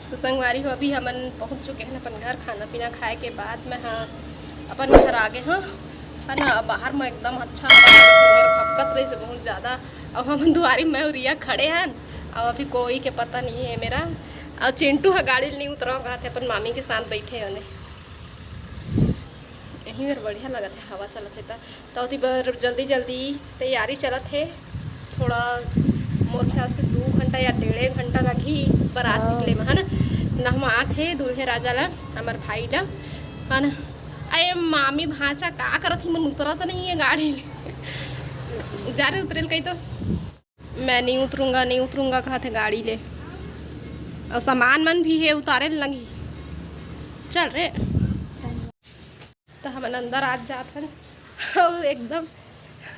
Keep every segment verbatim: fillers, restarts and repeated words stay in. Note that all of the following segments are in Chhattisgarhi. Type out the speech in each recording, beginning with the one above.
तो संगवारी हो, अभी हमन पहुँच चुके हैं अपन घर। खाना पीना खाए के बाद मैं, हाँ, अपन घर आ गए, हाँ, है ना। बाहर में एकदम अच्छा हवा लगत हे, मेरा खपकत रहिस बहुत ज़्यादा। अब हमन दुआरी में अउ रिया खड़े हन, अब अभी कोई के पता नहीं है मेरा। और चिंटू ह गाड़ी ले नहीं उतरा, कहा थे अपन मामी के साथ बैठे होने। यही मेर बढ़िया लगत है, हवा चलत है त। त ओती बर जल्दी जल्दी तैयारी चलत है। थोड़ा मोर ख्याल से दू घंटा या डेढ़े घंटा लगही बारात हाँ। निकले में, है ना। नहवात है दूल्हे राजा ला, हमर भाई ला, है ना। अरे मामी भांचा का करत ही, मन उतरत नहीं है गाड़ी ले। जा रहे उतरेल कही तो। मैं नहीं उतरूंगा, नहीं उतरूंगा, कहा थे गाड़ी ले। और सामान मन भी है, उतारे लगही। चल रे। तो हमन अंदर आज जात हन। अउ एकदम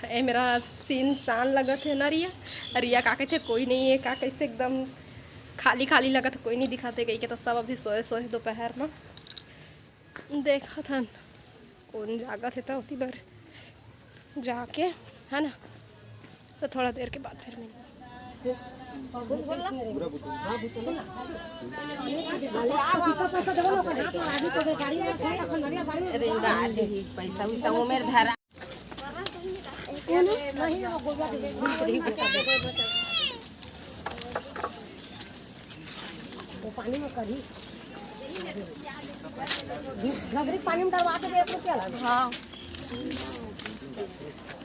ए मेरा सीन सान लगत है ना रिया। रिया का कहते, कोई नहीं है का, कैसे एकदम खाली खाली लगत है, कोई नहीं दिखाते गई के। तो सब अभी सोए सोए दोपहर में। देखत हन कोन जागत हे त ओती बर जाके, है ना। तो थोड़ा देर के बाद फिर मिलबो। पैसा वैसा वो मेरे धरा। वो पानी में करी। गगरी पानी में डलवा के देख लो क्या लगा? हाँ।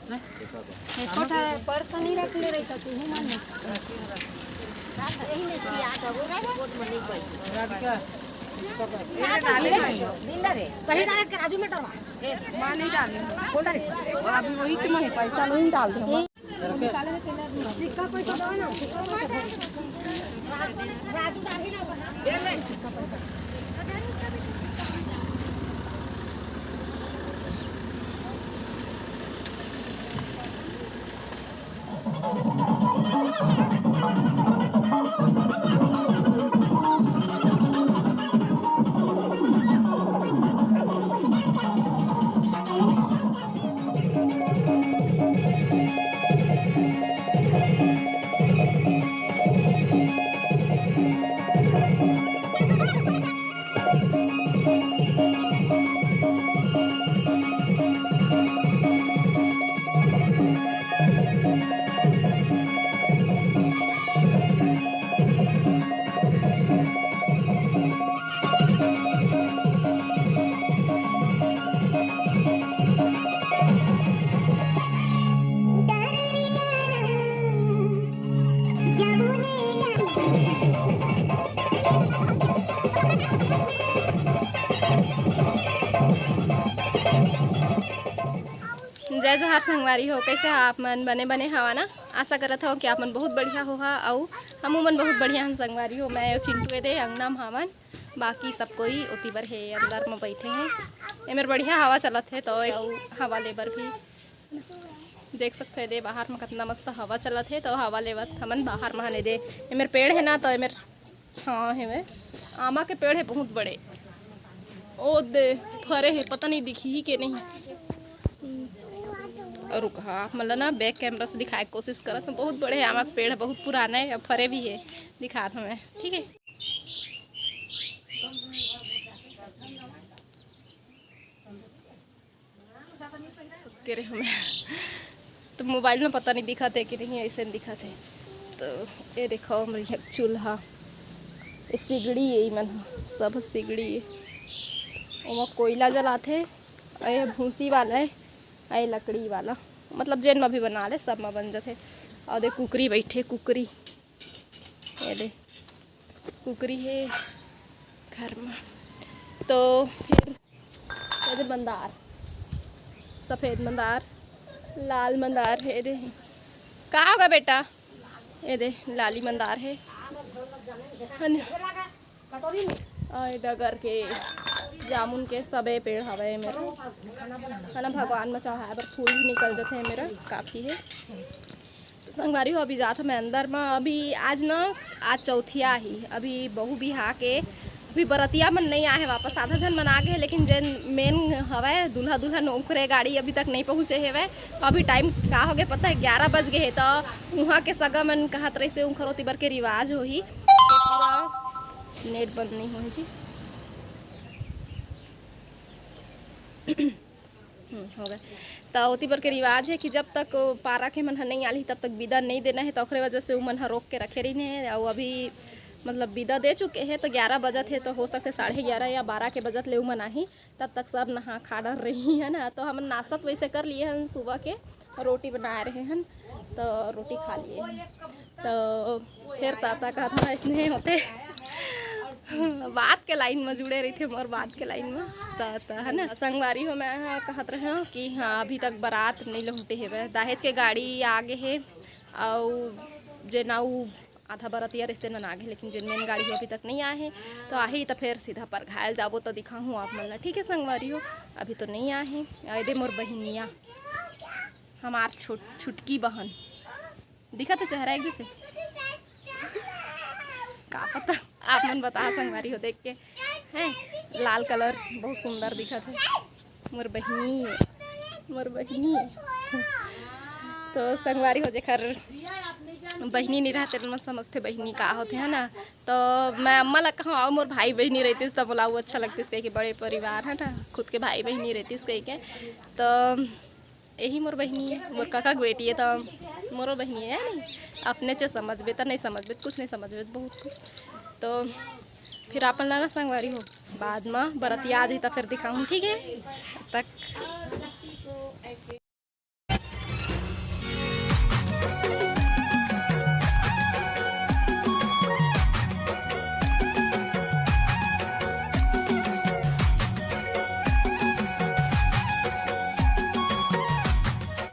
एको ठा पर्स नहीं रख ले रही था तू, मन में। कहीं डाले के राजू में डलवा। माँ नहीं डाले। कौन डाले? अभी वही तो मैं पैसा नहीं डाल दे। जय जोहार संगवारी हो, कैसे हो आप मन? बने बने हवा ना? आशा करत हव कि आप मन बहुत बढ़िया होहा, अउ हमू मन बहुत बढ़िया हन संगवारी हो। मैं चिंटू ए दे अंगना म हावन, बाकी सब कोई ओती बर हे, अंदर म बैठे हे। एमेर बढ़िया हवा चलत हे, तो अउ हवा लेबर भी देख सकथो, ए दे बाहर म कतना मस्त हवा चलत हे, तो हवा लेवत हमन बाहर म हन। ए दे एमेर पेड़ हे ना, तो एमेर छाँव हेवय। आमा के पेड़ हे बहुत बड़े, ओ दे फरे हे, पता नहीं दिखही के नहीं। अउ रुक, हाँ, आप मन ल ना back camera से दिखाए के कोशिश करत हूँ। बहुत बड़े हे आमा के पेड़, बहुत पुराना हे, अउ फरे भी हे, दिखात हूँ मैं, ठीक है। के रे हमें तो मोबाइल में पता नहीं दिखत हे कि नहीं, ऐसे दिखत हे। तो ये देखो, हमर यहाँ चूल्हा, ये सिगड़ी, ये मन ह, सब सिगड़ी हे। ओमा कोयला जलाथे, अउ ये भूसी वाला हे, अउ ये लकड़ी वाला, मतलब जेन म भी बना ले, सब म बन जाथे। अउ दे कुकरी बैठे, कुकरी, ये दे कुकरी हे घर म। तो फिर ये दे मंदार, सफेद मंदार, लाल मंदार हे, ये दे। का होगा बेटा? ये दे लाली मंदार हे, है ना? अउ ये डगर के, जामुन के सबे पेड़ हवे मेरा, है ना? भगवान म चढ़ाए बर फूल भी निकल जाथे मेरा, काफी हे। तो संगवारी हो, अभी जात हमें अंदर म। अभी आज न, आज चौथिया ही, अभी बहू बिहा के अभी बरतिया मन नहीं आए हे वापस, आधा झन मन आ गए हे, लेकिन जेन main हवय दूल्हा दुल्हन ओखरे गाड़ी अभी तक नहीं पहुँचे हेवय। तो अभी time का हो गए पता है, ग्यारह बज गए हे। तो उहाँ के सगा मन कहत रहिसे उखर ओती बर के रिवाज होही, तो पूरा नेट बंद नहीं होहे जी। हम्म, हो गए। त ओती बर के रिवाज हे कि जब तक पारा के मन ह नइ आलही, तब तक बिदा नइ देना हे। त ओखरे वजह से उमन ह रोक के रखे रहिन हे। अउ अभी मतलब बिदा दे चुके हे, त ग्यारह बजत हे, त हो सकथे साढ़े ग्यारह या बारह के बजत ले उमन आही, तब तक सब नहा खा डर रही है ना। तो हमन नाश्ता तो वैसे कर लिए हन, सुबह के रोटी बनाए रहे हन, तो रोटी खा लिए हन। तो फिर ताता का थोड़ा इसने होते बात के लाइन में जुड़े रहिथे मोर, बात के लाइन में। त, त है ना, संगवारी हो, मैं हा कहत रहे हूँ कि हाँ, अभी तक बारात नहीं लहुटे हेवय। दहेज के गाड़ी आगे हे, अउ जे ना उ आधा बरतिया रिश्ते में ना आगे, लेकिन जेन मेन गाड़ी हो अभी तक नहीं आए हे, तो आही तो फिर सीधा परघायल जाबो तो दिखाहूँ आप मन ला। ठीक है संगवारी हो, अभी तो नहीं आए हे। अउ एदे मोर बहिनिया, हमार छोट, छुटकी बहन, दिखत हे चेहरा एक जैसे, का पता, आप मन बता संगवारी हो देख के। हैं, लाल कलर बहुत सुंदर दिखत हे। मोर बहिनी हे, मोर बहिनी हे। तो संगवारी हो, जेकर बहिनी नहीं रहते, मन समझते बहिनी का होते, है ना। तो मैं अम्मा ला कहूँ, आओ मोर भाई बहिनी रहतीस, तब मोला वो अच्छा लगतीस, कहे कि बड़े परिवार है ना, खुद के भाई बहिनी रहतीस कह के। तो यही मोर बहिनी हे, मोर काका के बेटी हे, त मोरो बहिनी हे, है नहीं? अपने चे समझबे त नहीं समझबे, कुछ नहीं समझबे, बहुत कुछ। तो फिर अपन ला ना संगवारी हो, बाद में बरतिया आ जाही त फिर दिखाऊँ, ठीक है? तब तक